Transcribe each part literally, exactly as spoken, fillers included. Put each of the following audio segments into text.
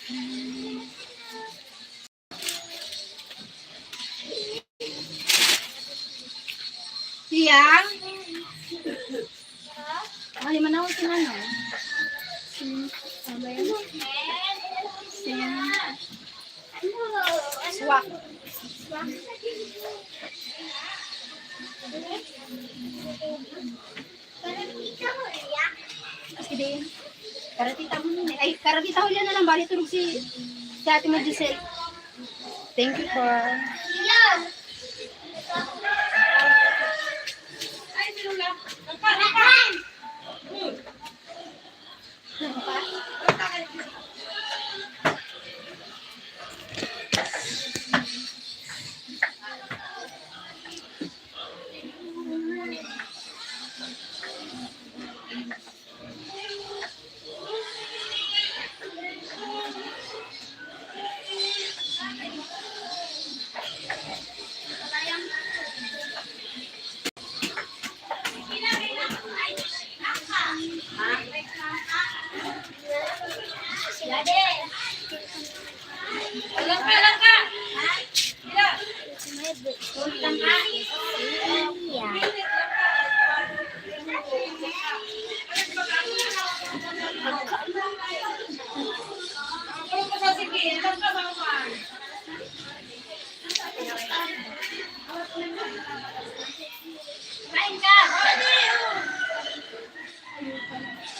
Siya? Mali man ako si ano. Si, ano ba yun? Si, swak. Swak. Sige. Karatita mo nun eh. Ay, karatita ko yan na lang. Bali, tulog si, si Ate Mo Giselle. Thank you for...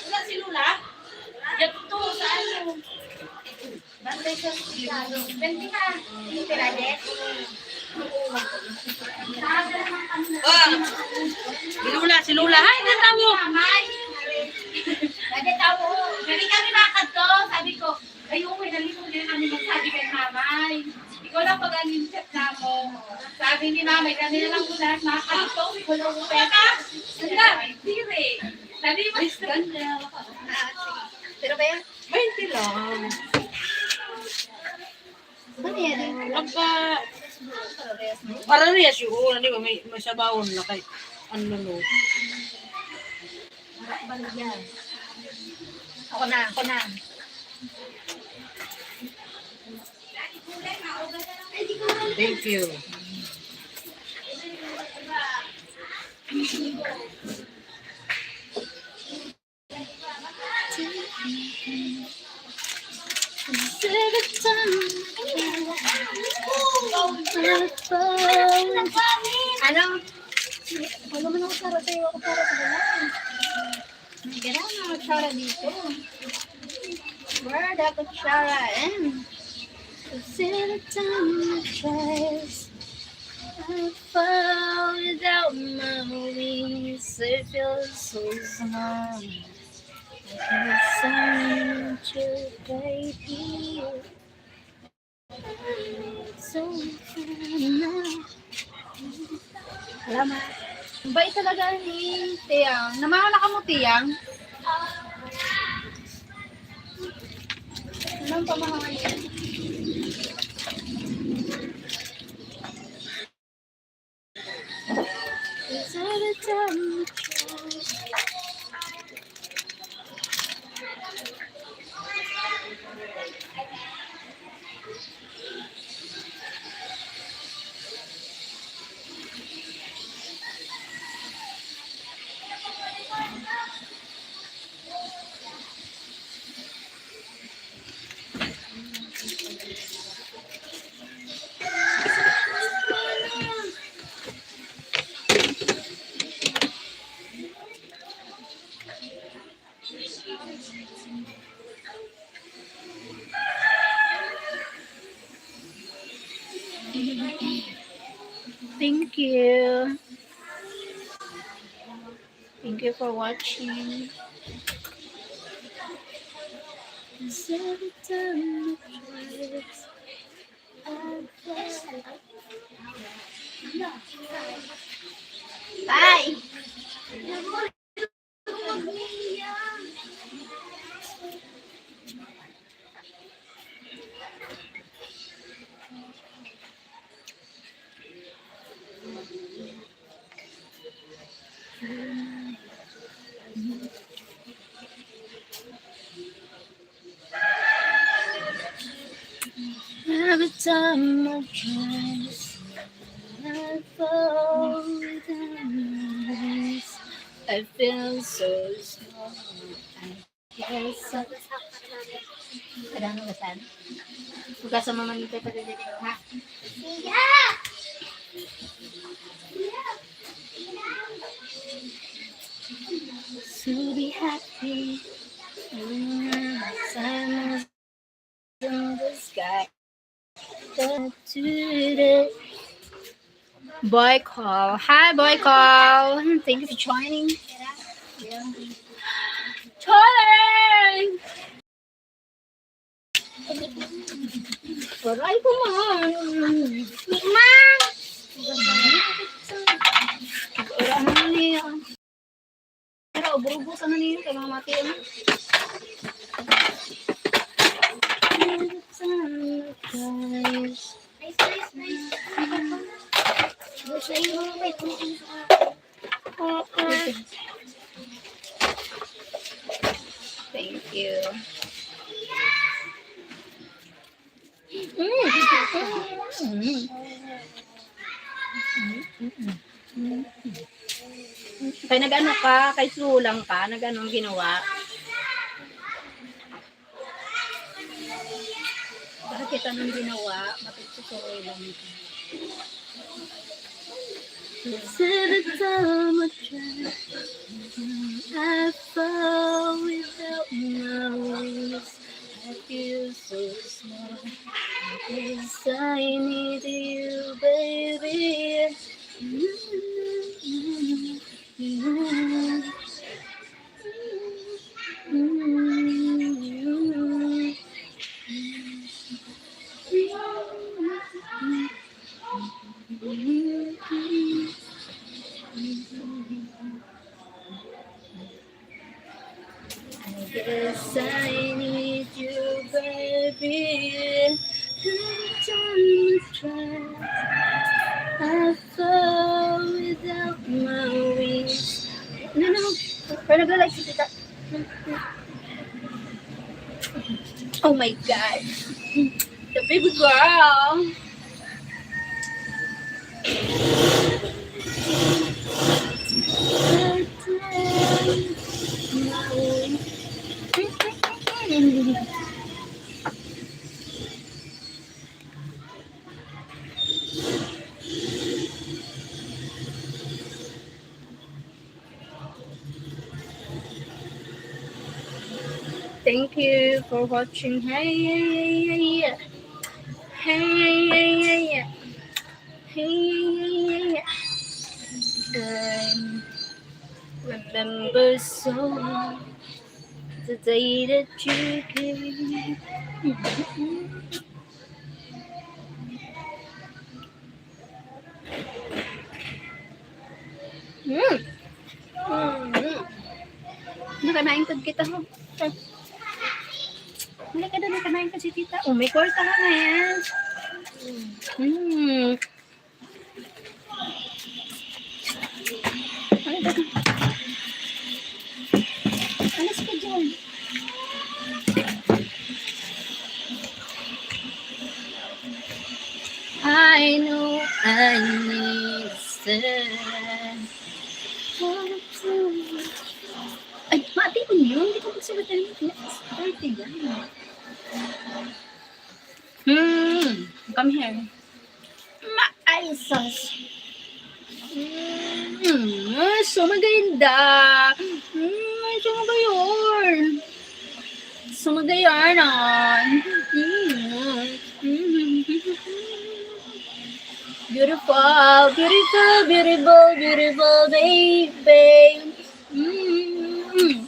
Wala si Lola? Dito sa ano? Bantay sa sigurado. Bantay ka. Hindi ka, Rajesh? Ah, si Lola, si Lola. Ay, natawo. Rajesh, tawo. Dali kami makadto. Sabi ko, "Ay, okay, dali ko din kami magsabi kay Mamay. Ikaw lang pag-anin chat namo." Sabi ni Mamay, "Kami na lang muna, makadto. Ikaw lang muna." Ang dami, dire. Dali, mas ganda. Ah, sige. Pero ba yan? Twenty lang. Ano yan? Pagka, parehas yun, di ba? May, may sabawon na kay, ano, no? Ako na, ako na. Thank you. Ano? Wala man ako para sa'yo, ako para sa balay. May ganun na kutsara dito. Where the kutsara and... Every time I try, I fall without my wings. I feel so small. I feel so much, baby. So, salamat. Ang bait talaga ni Tiang. Namahaw na kamo, Tiang? Anong pamahaw niya? Thank you. Thank you for watching. Bye. Every time I try, I fall down. I feel so small. I feel so... Kadang hugasan. Hugasan mo man ito, pagdating mo, ha? So be happy. Mm, sun is in the sky. Today. Boy Call. Hi, Boy Call. Thank you for joining. Joining! Waray ko man. Di man. Wala na niya. Pero ubrubos, ano niyo, kay mga mati, ano? Guys. Thank you. Mm. Mm. Mm. Kay nag-ano ka, kay sulang ka, nag-ano ang ginawa? Bakit, anong ginawa? Bakit susulang ka? Every time I try, I fall without my wings. I feel so small. Yes, I need you, baby. Yes, I need you, baby. Every time I try, I fall without my wings. No, no. Pero nagla-like si tita. Oh my God. The baby girl. Thank you for watching. Hey, hey, hey, hey. Hey, hey, hey, hey, hey. Hey, hey, hey, hey, hey. I remember so well the day that you came. Mm. Mm. Nakanain ka kita, ho. Ay. Hindi ka doon, nakanain ka si tita. Oh, may kwarta ka na yan. Mm. Ano ba? Alis ka dyan. I know I need the sun. Ay, mati ko yun. Hindi ko magsagot na yun. Thirty yan. Hmm. Come here. Maay sos. Mm, so maganda. Mm, so magayon. So magayon, ah. Mm, mm. Beautiful, beautiful, beautiful, beautiful, baby. Mm.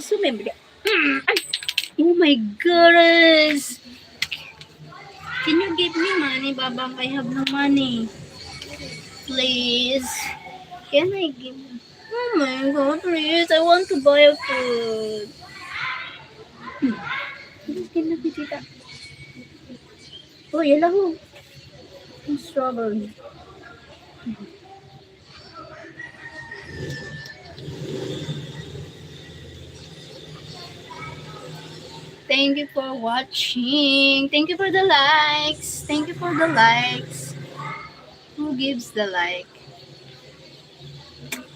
So, may Mm, ay! Oh my goodness! Can you give me money, Babang? I have no money. Please. Can I give... Oh my God, please. I want to buy a food. Hmm. Hindi nakikita. Oh, yala ho. Ang strawberry. Thank you for watching. Thank you for the likes. Thank you for the likes. Who gives the like?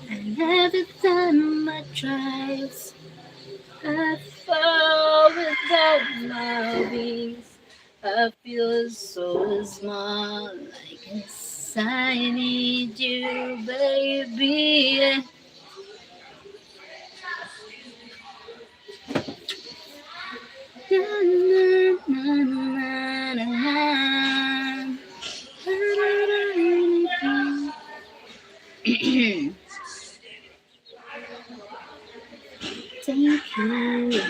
And every time I try, I fall without my wings. I feel so small, I guess I need you, baby. Thank you.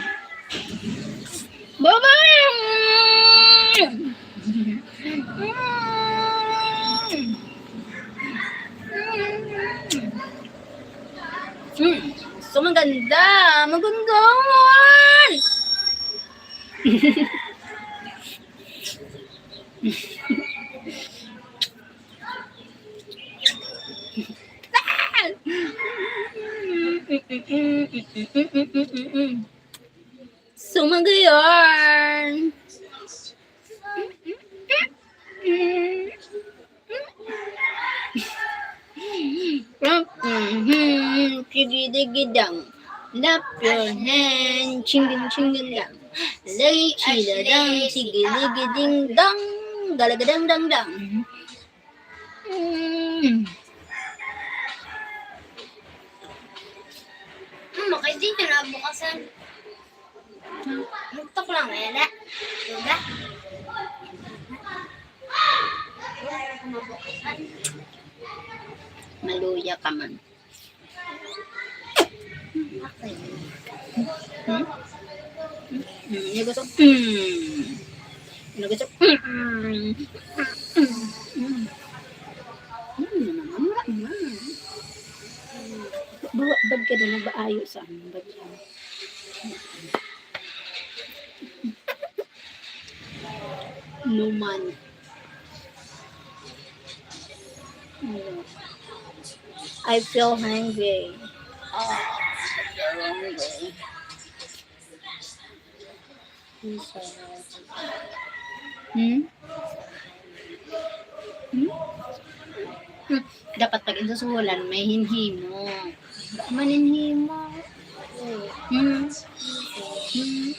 Bye-bye! Mm. So, maganda. Maganda. So, magayon. Sige, digidang. Clap your hand. Chingin, chingin lang. Lay, chila, dang. Sige, digiding, dang. Galagadang, dang, dang. Mm. Hmm, okay, dito na bukasan. Mugtok lang, wala. Diba? Maluya ka man. Okay. Hmm? Hmm, yung gusto, hmm. Yung gusto, hmm. Hmm, naman, mura naman. Bawa, bag ka na nag-aayo sa amin, bag ka. No man. I feel hungry. Oh, I feel hungry. Hmm? Hmm? Hmm? Dapat pag insusuhulan, may hinhimo. Maninhimo. Hmm? Hmm?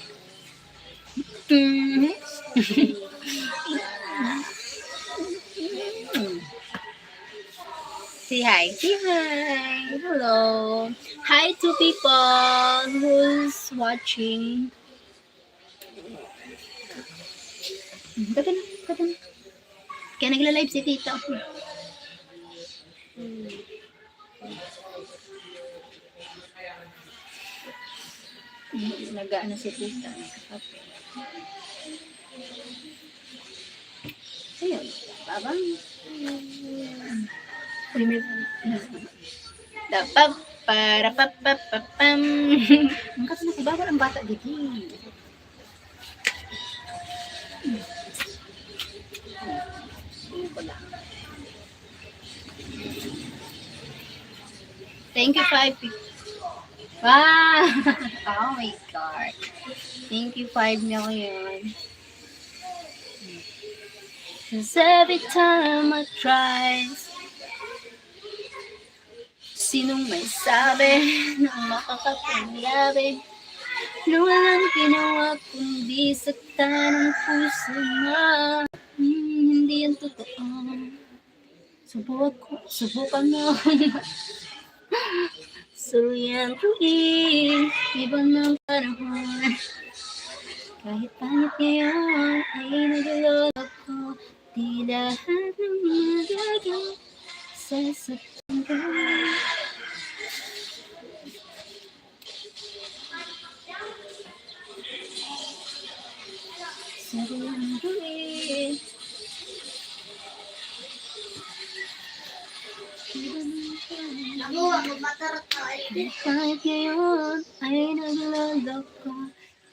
Hmm? Say hi. Say hi. Hello. Hi to people who's watching. Kata na, kata na. Kaya nagla-live si Tito. Nag-aano si Tito. Ayun, babang. Uy, may, da, pa, para, pa, pa, pa, pam. Ang kasunod, bawal ang bata, didi. Thank you, five people. Wow! Oh my God. Thank you, five million. 'Cause every time I try, sinong may sabi na makakapanggabi na walang ginawa kundi saktan ang puso mo? Hmm, hindi yan totoo. Subok-, subukan mo. Suryan ko, eh, iba ng panahon. Kahit pangit ngayon ay nagloloko, di lahat ng magagawa sasaktan ka. Sarili. Ako, magmatarot na kayo. Kahit ngayon ay nagloloko,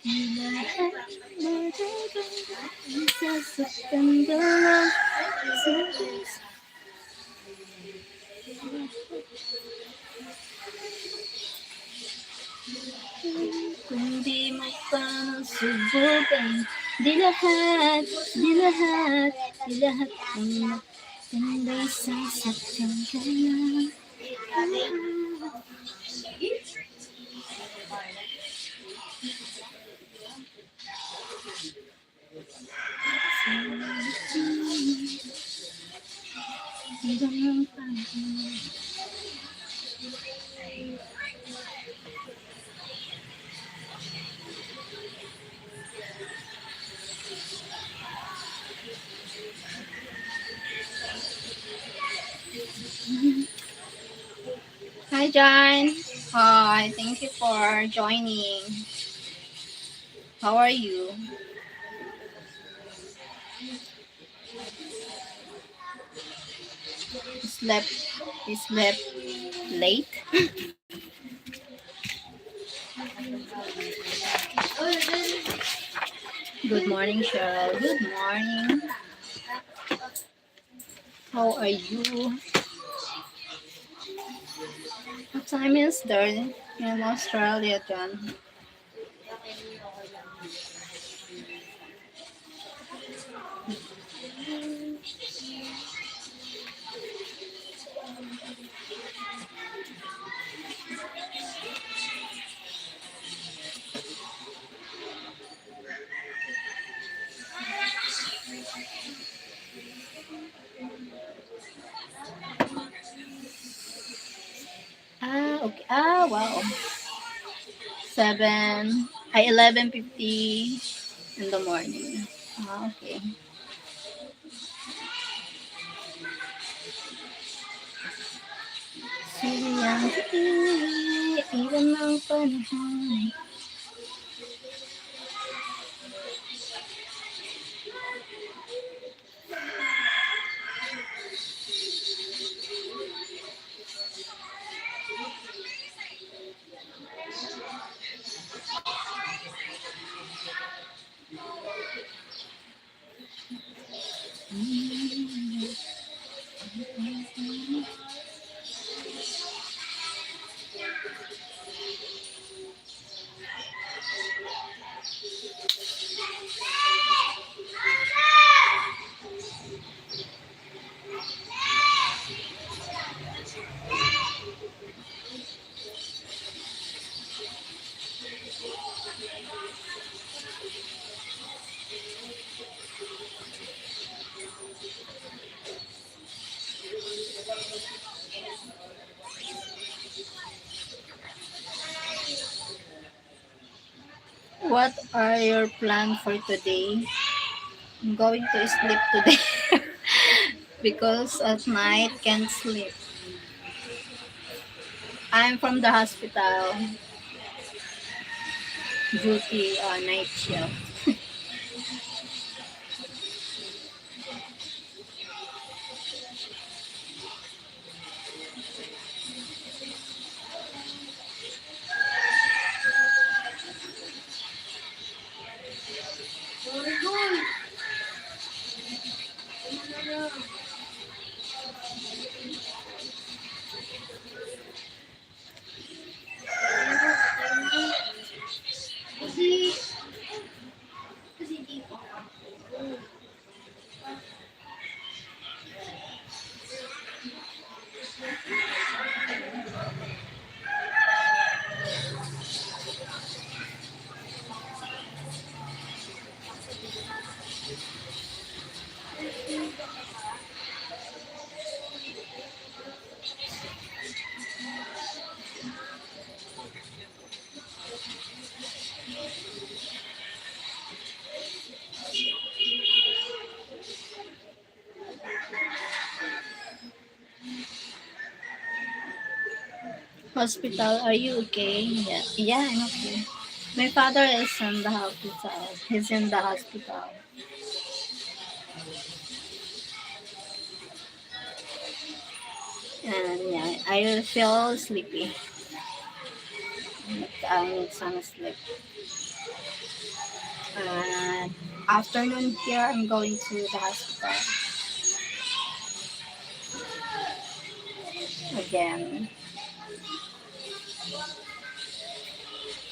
di lahat ng magagawa sasaktan ka lang. Kung di mo pa Subukan, di lahat, di lahat, di lahat ang magtambay sa sadyang gaya. Hi, John. Hi, thank you for joining. How are you? Slept, slept late. Good morning, Cheryl. Good morning. How are you? What time is there in Australia, John? Ah, okay. Ah, wow. Seven, ay, eleven fifty in the morning. Ah, okay. Siyang iwan ng panahon. What are your plans for today? I'm going to sleep today because at night can't sleep. I'm from the hospital. Duty, uh, night shift. Hospital, are you okay? Yeah, yeah, I'm okay. My father is in the hospital. He's in the hospital. And yeah, I feel sleepy. I need some sleep. And afternoon here, I'm going to the hospital again.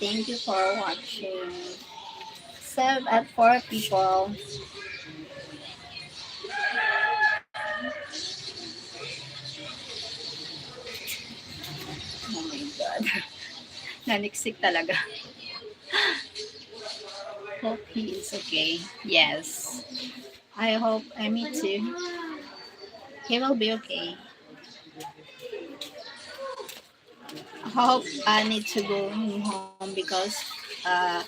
Thank you for watching. serve at four people. Oh my God. Naniksik talaga. Hope he is okay. Yes. I hope, I, me too. He will be okay. I hope I need to go home because uh,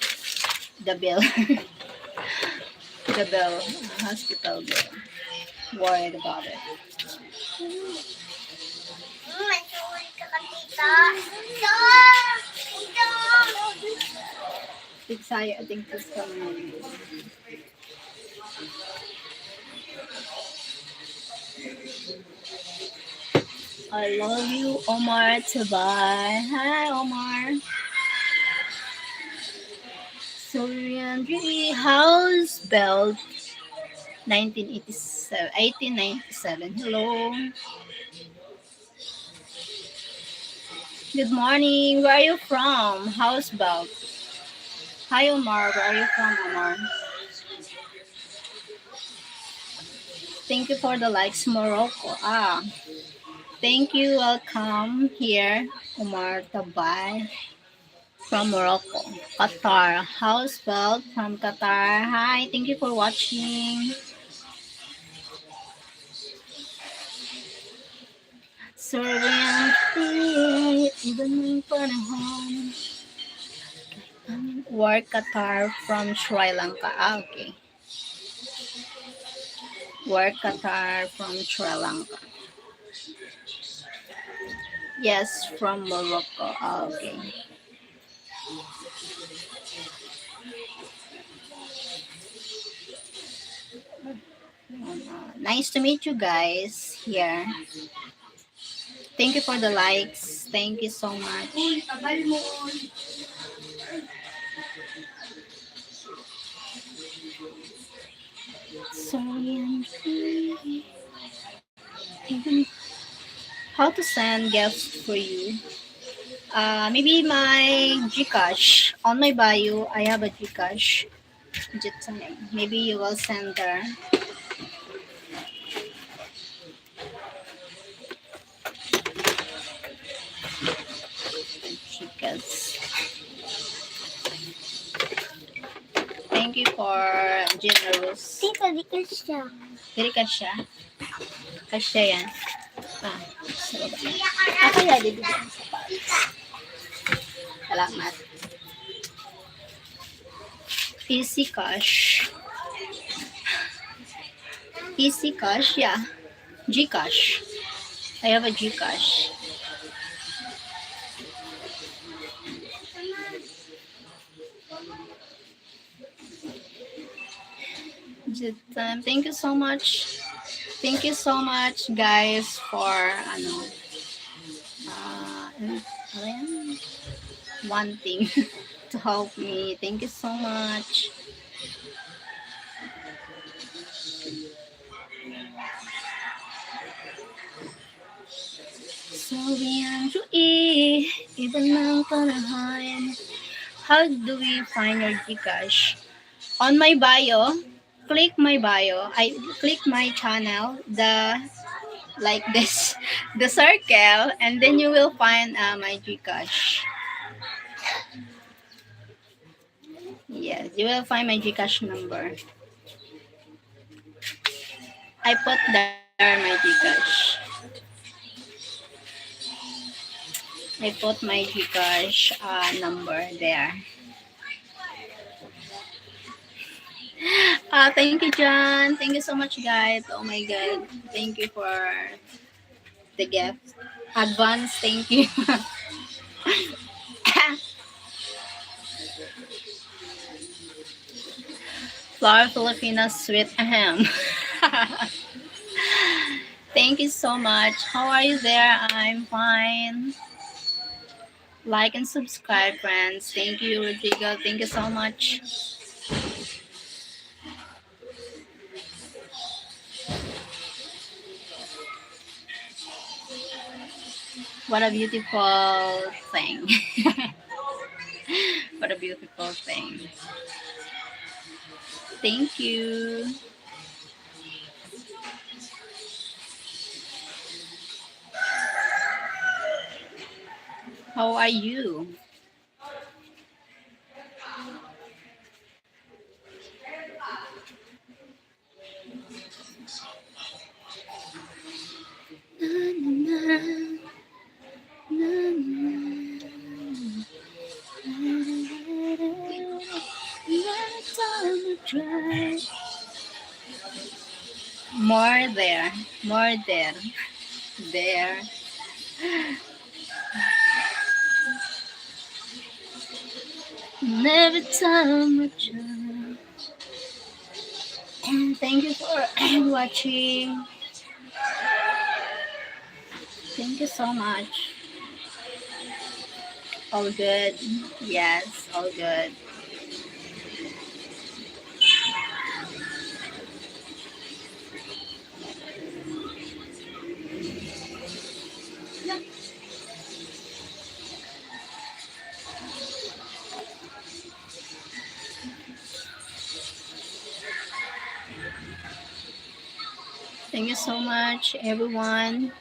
the bill, the bill, hospital bill. Worried about it. It's high, I think it's coming. I love you, Omar Tabay. Hi, Omar. Soriandri house built nineteen eighty-seven, eighteen ninety-seven. Hello. Good morning. Where are you from? House built. Hi, Omar. Where are you from, Omar? Thank you for the likes, Morocco. Ah, thank you. Welcome here, Omar Tabay from Morocco. Qatar. House built from Qatar. Hi, thank you for watching. Survey, iba na yung panahon. Work Qatar from Sri Lanka. Ah, okay. Work Qatar from Sri Lanka. Yes, from Morocco. Ah, okay. Uh, nice to meet you guys here. Thank you for the likes. Thank you so much. Uy, tabal mo, uy. Sorry, I'm How to send gifts for you? Uh, maybe my GCash. On my bio, I have a GCash. Just, uh, maybe you will send there. GCash. Thank you for generous. Tita, di ka siya. Diri ka siya? Kasya yan. Ah, sa baba. Ako yan, dito sa pawis. Salamat. Easy Cash. Easy Cash, yeah. GCash. I have a GCash. Good time. Thank you so much. Thank you so much, guys, for, ano, uh, ano yan? Wanting to help me. Thank you so much. Sabi ang Jui, iba ng panahon. How do we find your GCash? On my bio, click my bio. I click my channel, the, like this, the circle, and then you will find, uh, my GCash. Yes, you will find my GCash number. I put there my GCash. I put my GCash, uh, number there. Ah, thank you, John. Thank you so much, guys. Oh my God. Thank you for the gift. Advance, thank you. Flower Filipina sweet, ahem. Thank you so much. How are you there? I'm fine. Like and subscribe, friends. Thank you, Rodrigo. Thank you so much. What a beautiful thing. What a beautiful thing. Thank you. How are you? More there, more there, there. And every time I try. And thank you for watching. Thank you so much. All good. Yes, all good. Thank you so much, everyone.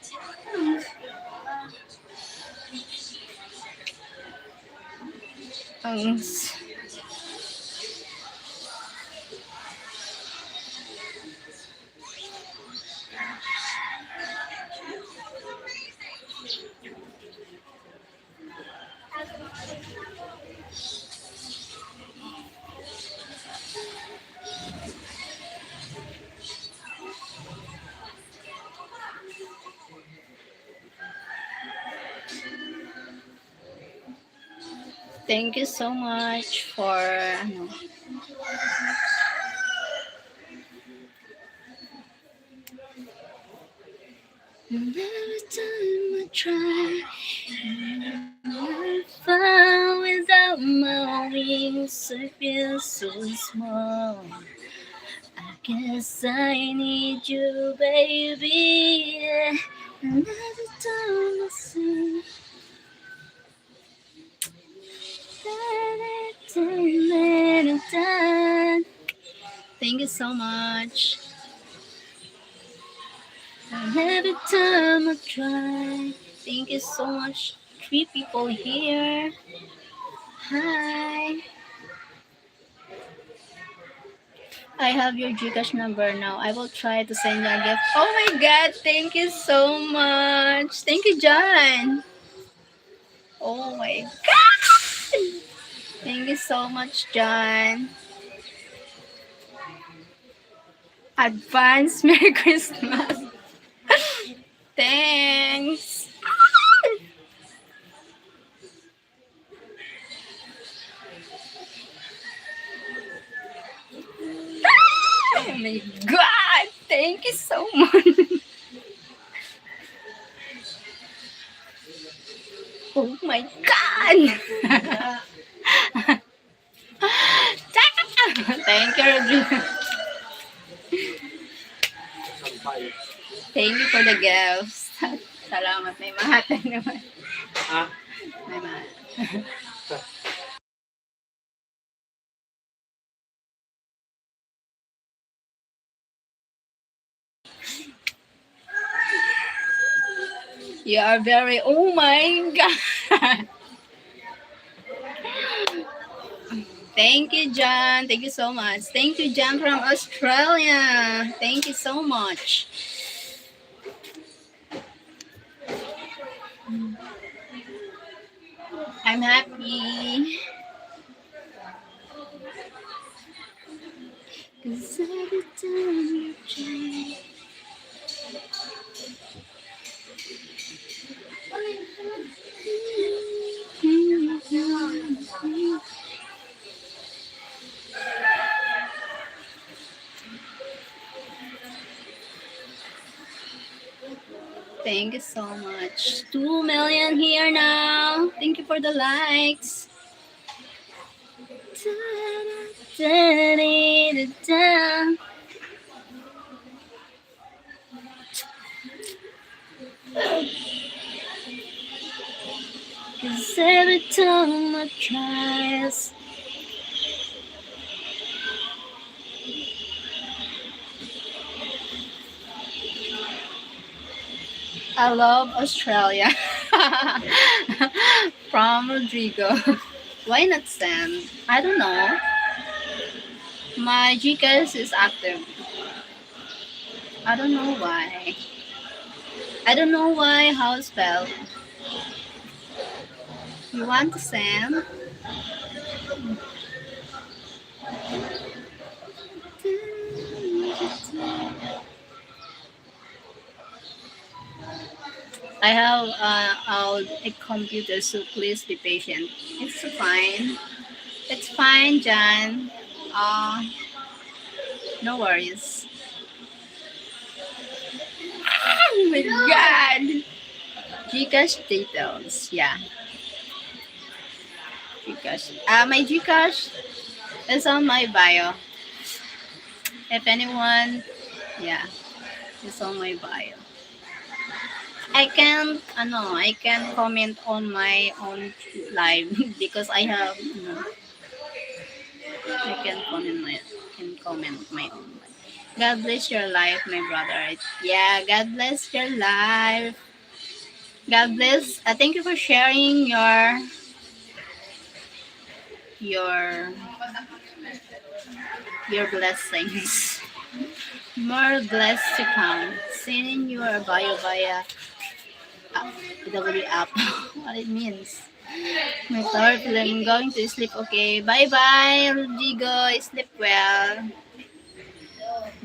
Ang s- Thank you so much for, ano, and every time I try, I fall without my wings, I feel so small. I guess I need you, baby. And every time I sing, thank you so much. And every time I try, thank you so much. Three people here. Hi. I have your GCash number now. I will try to send you a gift. Oh my God, thank you so much. Thank you, John. Oh my God. Thank you so much, John. Advance Merry Christmas. Thanks. Oh my God! Thank you so much. Oh my God! Thank you, Rodrigo. Thank you for the gifts. Salamat, may mahatan naman. Ha? May mahatan. You are very, oh my God. Thank you, John. Thank you so much. Thank you, John, from Australia. Thank you so much. I'm happy. 'Cause every time I try. Thank you so much. Two million here now. Thank you for the likes. Da-da-da-da-da. 'Cause every time I try, I s- I love Australia. From Rodrigo. Why not send? I don't know. My Gcash is active. I don't know why. I don't know why. How spell? You want to send? I have uh, a computer, so please be patient. It's fine. It's fine, Jan. Uh, no worries. Oh my God! Gcash details, yeah. Gcash. Uh, my Gcash is on my bio. If anyone, yeah, it's on my bio. I can't, ano, I can't comment on my own live because I have, you know, I can comment my, can comment my own life. God bless your life, my brother. Yeah, God bless your life. God bless. Uh, thank you for sharing your your your blessings. More blessed to come. Sending you a bio via uh, W app. What it means. My powerful, I'm going to sleep. Okay, bye-bye, Rodrigo. Sleep well.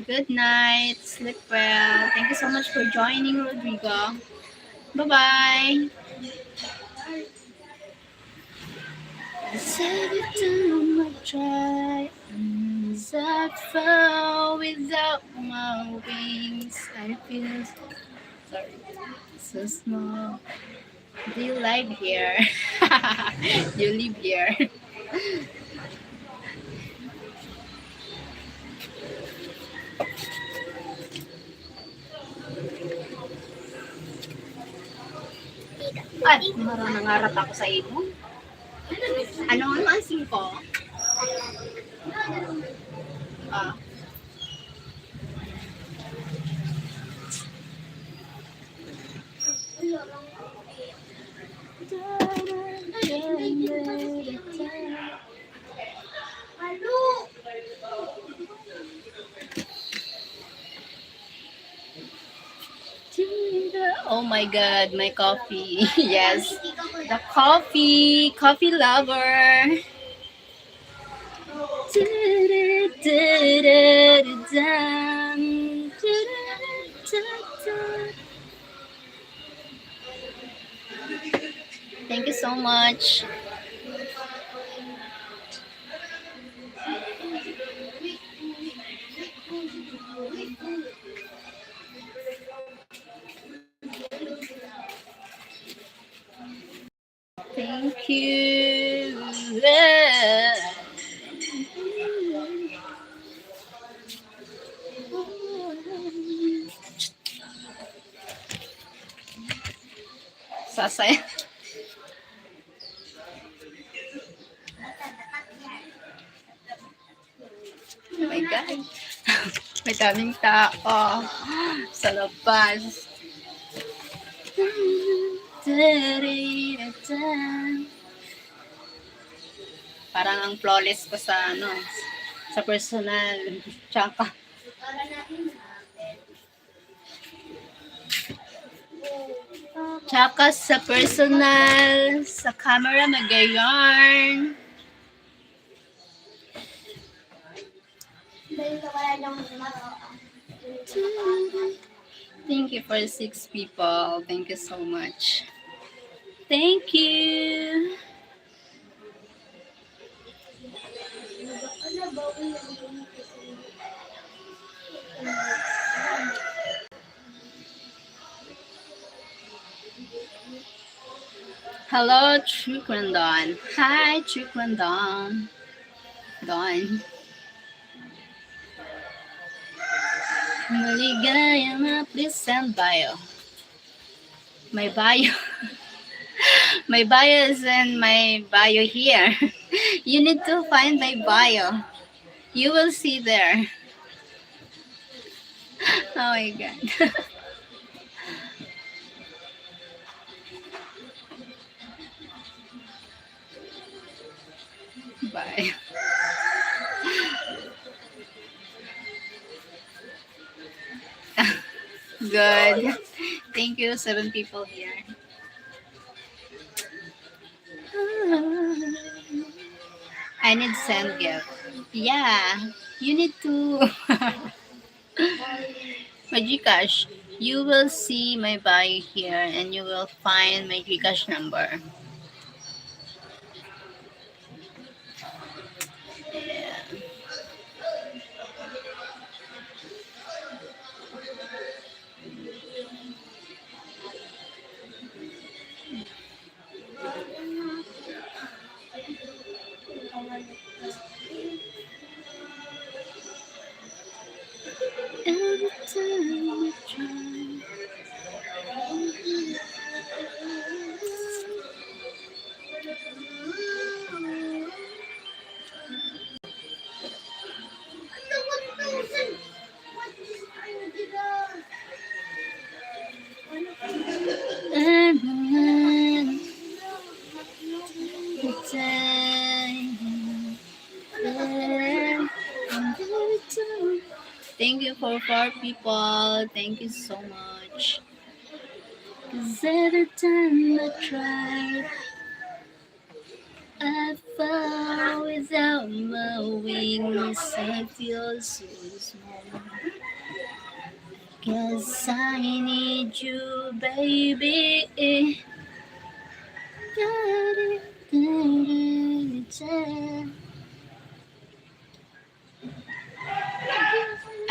Good night. Sleep well. Thank you so much for joining, Rodrigo. Bye-bye. Sabi to my try, as I fall without my wings, I feel, sorry, so small. Do you live here? You live here? Ay, mara nangarat ako sa imo. Ano, ano ang singko? Ah. Oh my God, my coffee. Yes, the coffee, coffee lover. Thank you so much. Thank you. Sasaya. Oh my God. May daming tao sa labas. Parang ang flawless ko sa, ano, sa personal. Tsaka, tsaka sa personal, sa camera, magayon. Thank you for six people. Thank you so much. Thank you. Hello, Chukwendon. Hi, Chukwendon. Don. Maligaya na, please send bio. My bio. My bio is in my bio here. You need to find my bio. You will see there. Oh my God. Good. Thank you, seven people here. I need send gift. Yeah, you need to. My GCash. You will see my bio here and you will find my GCash number. Yeah. Every time I try. Thank you for four people. Thank you so much. 'Cause every time I try, I fall without my wings. I feel so small. 'Cause I need you, baby.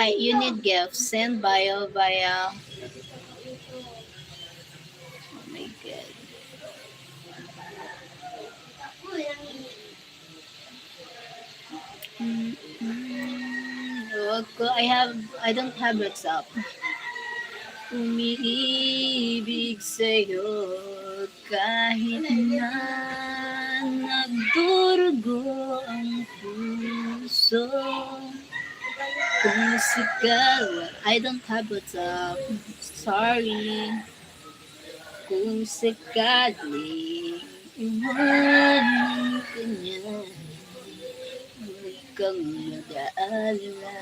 Ay, you need gift. Send bio via. Oh my God. Mm-mm. Wag ko, I have, I don't have WhatsApp. Umiibig sa'yo kahit na nagdurugo ang puso. Kung sakali, I don't have WhatsApp. Sorry. Kung sakaling iwanan ka niya, huwag kang mag-aalala.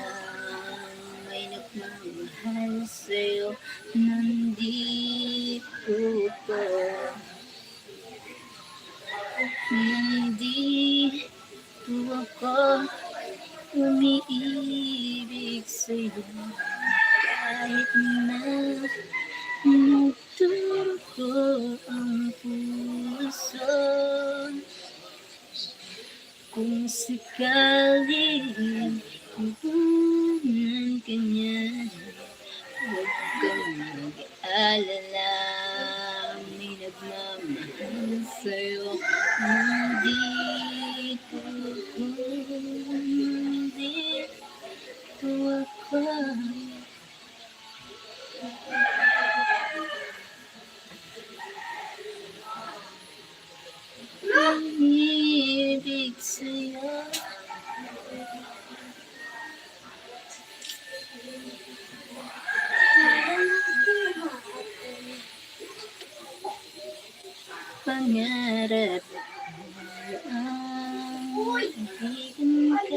May nagmamahal sa'yo, nandito pa. Nandito ako, umiibig sa'yo. Kahit na nagdurugo ang puso, kung sakaling iwanan ka niya, huwag kang mag-alala. May nagmamahal sa'yo. Nandito, nandito ako. Umiibig sa'yo. Pangarap ang kaibigan ka.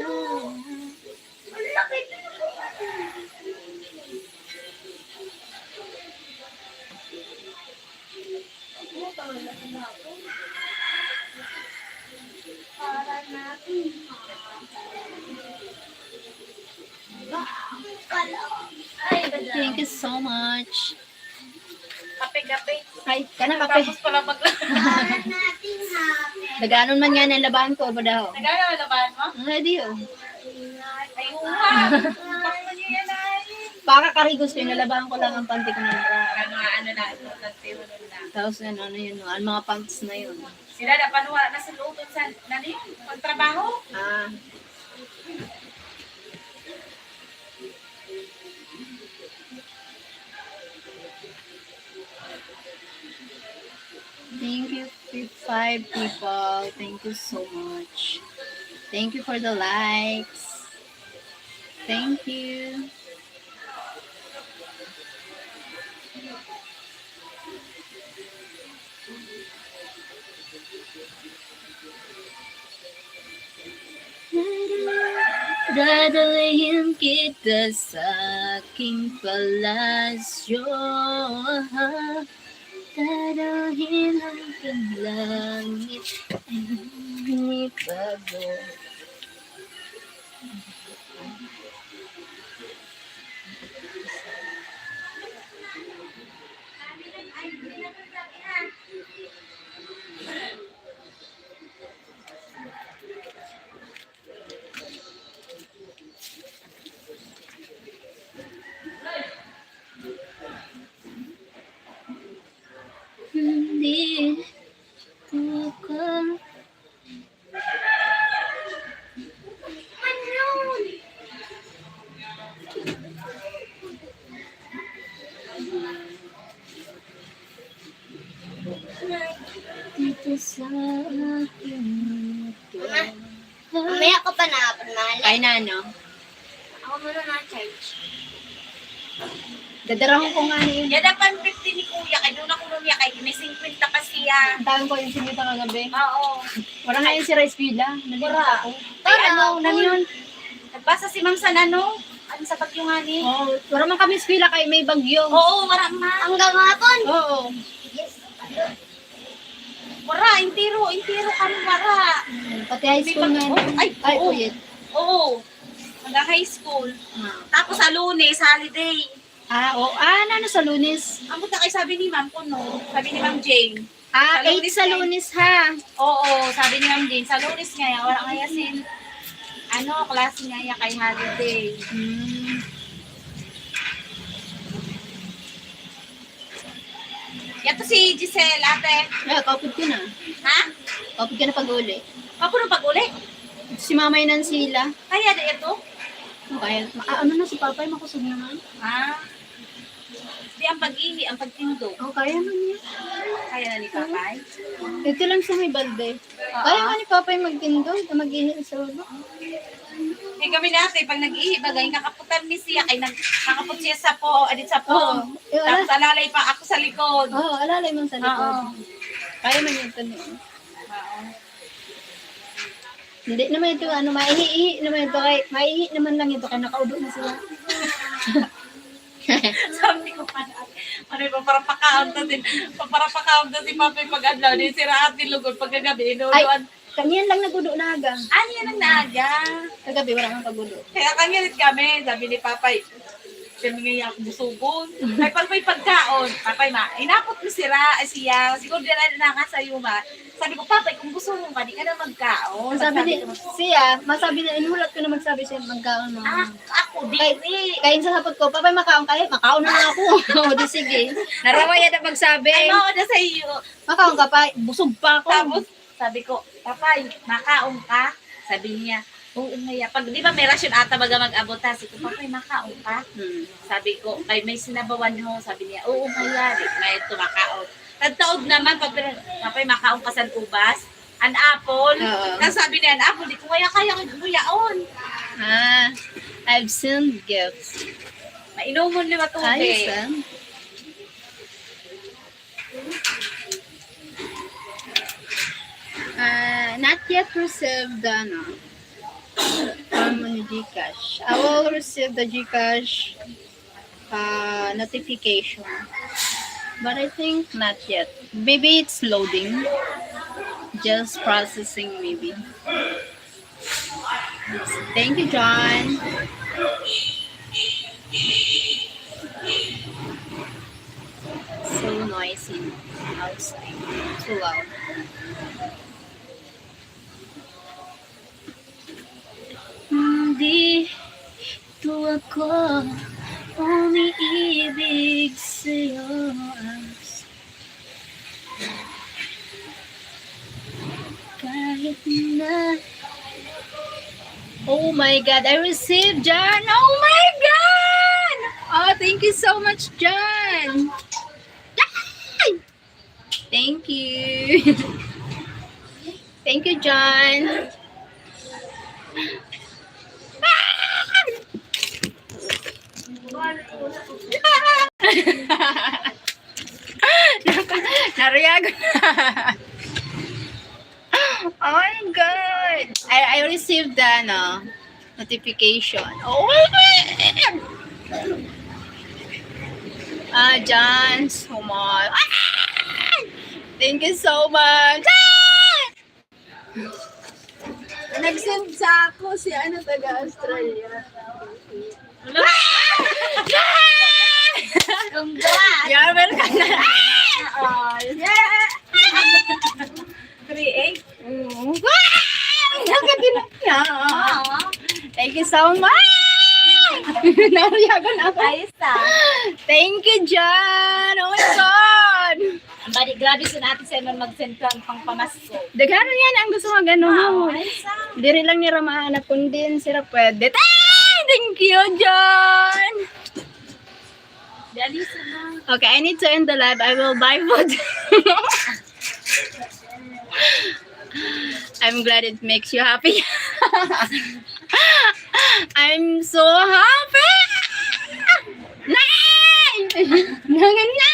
Thank you so much. Kape, kape. Ay, kana kape. Tapos pala mag- Naganon man nga na labahan ko, badaho. Naganon na labahan mo? Ang ready, oh. Ay, uwa. Bakit mo niya yan, ay? Para karigos ko, nalabahan ko lang ang panty ko ng bra. Ano, ano na, importante mo na. Tapos ano, ano yun, ang mga pants na yun. Sila na panuwa na sa luto sa, nani? Pagtrabaho? Ah. Thank you, five people. Thank you so much. Thank you for the likes. Thank you. Dadalhin kita sa aking palasyo. Dadahin hanggang langit ang bago. Hindi ko ka Dito sa akin ito. Mamaya ko pa na, mahal. Ay, nano? Ako muna na-charge. Dadarahon ko nga ni. Yada pa ang fifty ni Kuya, kay doon ako niya, kay may singkwenta pa siya. Ang dami ko yung sinita kagabi. Oo. Wala nga yung si Rice Villa. Nalimutan Wala. ko. Ay, Wala. ano, ano yun? Nagbasa si Ma'am sa ano? Ano sa bagyo nga ni? Oh, wala man kami eskwela kay may bagyo. Oo, wala man. Hanggang hapon. Oo. Wala, entero, entero kami wala. Hmm, pati high May school pag- nga. oh, ay, Ay, oo. Puyat. Oo. Hanggang high school. Ah. Tapos sa Lunes, holiday. Ah, o, ah, ano, ano sa Lunes? Ang punta kay sabi ni Ma'am Puno, sabi ni Ma'am Jane. Ah, Sa eight Lunes sa kayo. Lunes, ha? Oo, sabi ni Ma'am Jane, sa Lunes nga, wala nga sin, ano, klase nga, kay holiday. Hmm. Yato si Giselle, ate. Ay, kapit ko na. Ha? Kapit ko na pag-uli. Kapag pag-uli? Si Mama yun ang sila. Kaya na ito? Kaya, ma- ano na si Papay, makusog naman. Ah. Di ang pag-ihi, ang pagtindog. Oh, kaya man niya. Kaya na ni Papay? Ito lang sa may balde. Oo. Kaya nga ni Papay magtindog, mag-ihi sa baba. Eh, kami dati, pag nag-ihi, bagay, kakaputan ni siya, kay nag-, kakapot siya sa po, adit sa po. Oo. Eh, wala. Tapos alalay pa ako sa likod. Oo, alalay man sa likod. Oo. Kaya man yun, Tony. Oo. Hindi naman ito, ano, maihi-ihi naman ito, kay, maihi naman lang ito, kay nakaudo na siya. Sabi ko pa na, ano yung paparapakaon to si, paparapakaon to si Papi pag adlaw, di sira at nilugod pagkagabi, Ay, inuuluan. Kanyan lang nagudo na aga. Ah, yan ang naaga. Kagabi, wala kang pagudo. Kaya kanyan kami, sabi ni Papay, sabi nga niya, "Busugon." Ay, pag may pagkaon, Papay, ma, inapot ko sira, ay siya, siguro di na nakasayuma. Sabi ko, "Papay, kung gusto mo ka, di ka na magkaon." Sabi ni, Sabi ko, siya, masabi na, inulat ko na magsabi siya, magkaon mo. Ah, ako, di, Kay, di. Kaya sa hapot ko, "Papay, makaon ka?" "Eh, makaon na lang ako." O, di sige. Naraway yan ang magsabi. Ay, mao na sa iyo. "Makaon ka pa?" "Busog pa ako." Tapos, sabi ko, "Papay, makaon ka?" Sabi niya, "Oo, ngaya." Pag, di ba, may rasyon ata baga mag-abot, ha? Sabi ko, "Papay, makaon ka?" Hmm. Sabi ko, "May, may sinabawan ho." Sabi niya, "Oo, ngaya." Di, may tumakaon. Tagtaod naman, "Papay, papay, makaon ka san ubas? An apple?" Oo. Tapos sabi niya, "An apple, di ko kaya kaya kag huyaon." Ah, I've seen gifts. Mainomon ni Matubi. Ayos, ah. Ah, not yet received the, ano, from GCash. I will receive the GCash, ah, notification. But I think not yet. Maybe it's loading. Just processing, maybe. Thank you, John. So noisy outside. Too loud. Hindi to ako umiibig sa'yo. Kahit na. Oh my God, I received, John. Oh my God! Oh, thank you so much, John. Ay! Thank you. Thank you, John. Nariyag. Oh my God. I, I received the, ano, Notification. Oh my God! Ah, John Sumal. Ah! Thank you so much. Ah! Nag-send sa ako si ano, taga Australia. Congrats! You're welcome. Ah! Yeah! Create. Mm. Wow! Nakatinak niya. Thank you so much! Nahuyagan ako. Ayos ah. Thank you, John. Oh my God! Ang balik, grabe si Ate Simon mag-send ka pang pamasko. Daghan yan ang gusto mag ano. Wow, ayos ah. Diri lang nira mahanap kung din sira pwede. Ay! Thank you, John! Dali sa na. Okay, I need to end the live. I will buy food. I'm glad it makes you happy. I'm so happy! Nay! Nangan na!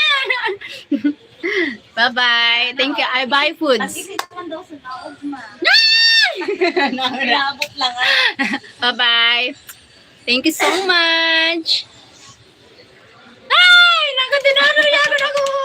Bye-bye. Thank you. I buy foods. Pag-isip naman daw sa naog, ma. Nay! Inabot lang ah. Bye-bye. Thank you so much. Ay! Naku, tinanong niya ako, naku.